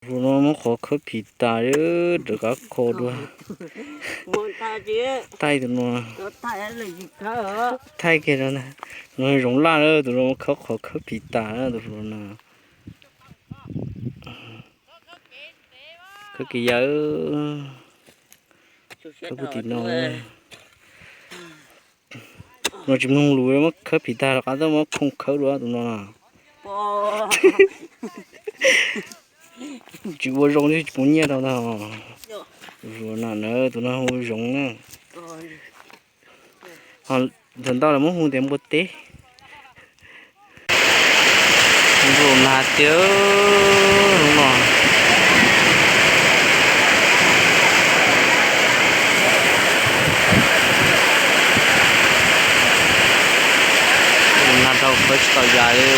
Tus no muab qhov khawb phim tas, rov qab kho dua. Thaij tus no, thaij kiag rau ntag. No zoo laj na, tus no muab khawb qhov khawb phim tas na tus no. Khawb kev yawg, khawb puag tim no. No tsis mloog lus, muab khawb phim tag rov qab tuaj muab khooj khawb dua tus no na. Tsis ua zoo tsis pub nyiaj rau ntag. Tus no na, tus no hu Zoov na. Ntawm ntau lawv muab hu tias npua teb. Npua nas tiag no. Nas rau khawb tsis tau yam li.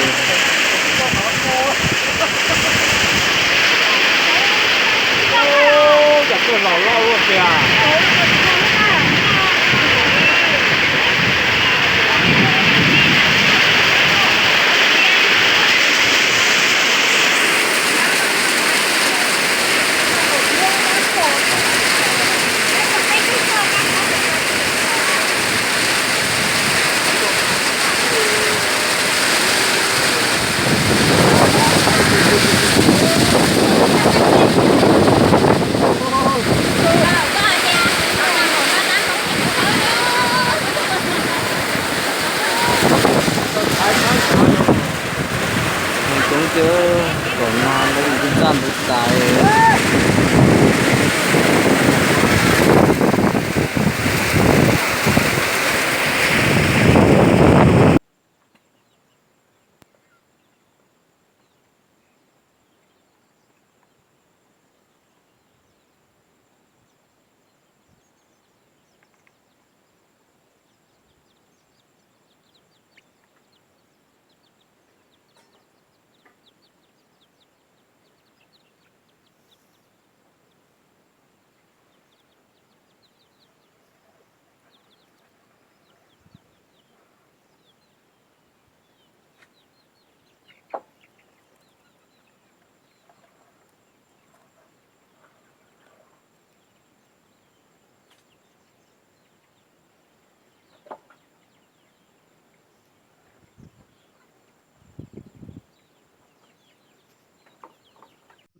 Coob tiag, tom no lawv ua txaj ntub tas.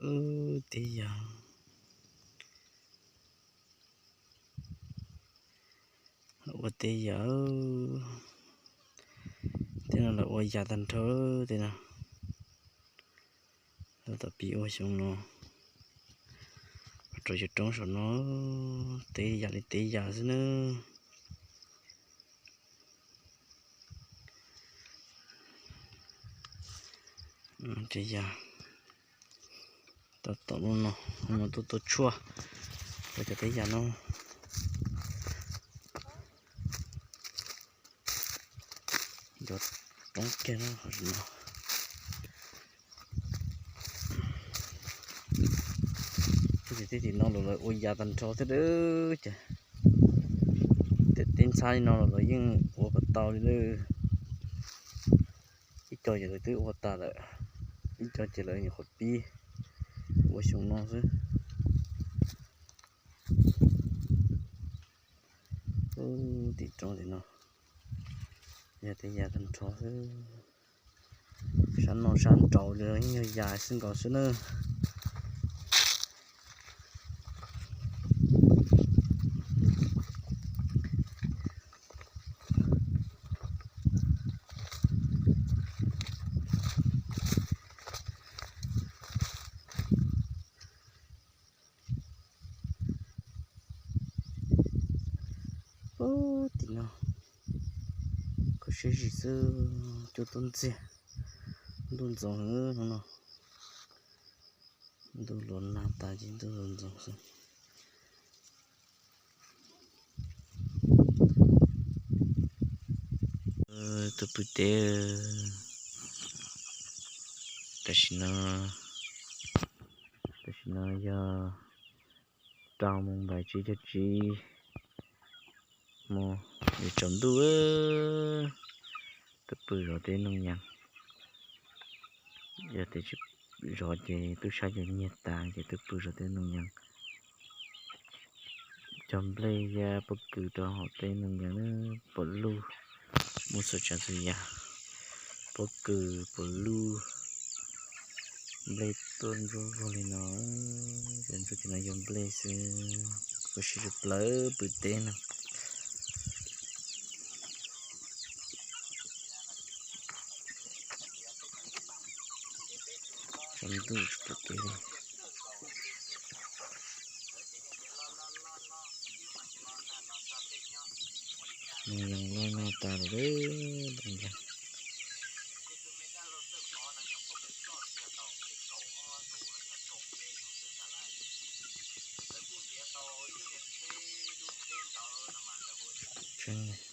Wb teb yas, ua teb yas, tej no lawv ua yas tag nrho tej no. Lawv tom pib ua xyoo no, rau cov roob saum no, teb yam li teb yas xwb na. Teb yas, tom tom lub no, no tuaj tua tshuaj rau cov teb yas no. Cov roob kiag no, teb tim no los lawv ua yas tag nrho thiab ces, tej teb ntxhab li no los lawv yeej ua kom tau li lawm. Ib co ces lawv twb ua tas lawm, ib co ces lawv nyuam qhuav pib ua xyoo no xwb. Tim roob tim no yog tej yas tag nrho xwb. Sab no sab nraud li yeej yog yas xwb nkaus xwb na. Ub, tim no kho siab zim xwb, cua tuaj ntxiag, ntuj ntxoov heev no. Ntuj los nag tas ces ntuj los ntxoov xwb. Tus pw teb, tam sim no, tam sim no yog rau moos npaim tsib caug tsib hmo, yuav tsaus ntuj. Tus pw zov teb noog nyav, yog tias tsis zov ces tub sab yuav nyiag tas ces twb pw zov tej noog yees. Cog nplej thiab pob kws rau hauv tej noog yees puas luj, muaj txhua tsav txhua yam, pob kws puas luj, nplej tuaj ntsuab vog li no, cov ntsuab cov no yog nplej xwb, kuv siv plawv pw teb no. Tsaus ntuj tsis pom kev li. Nws yees loj no tas lawm, npoo yees. Tseeb,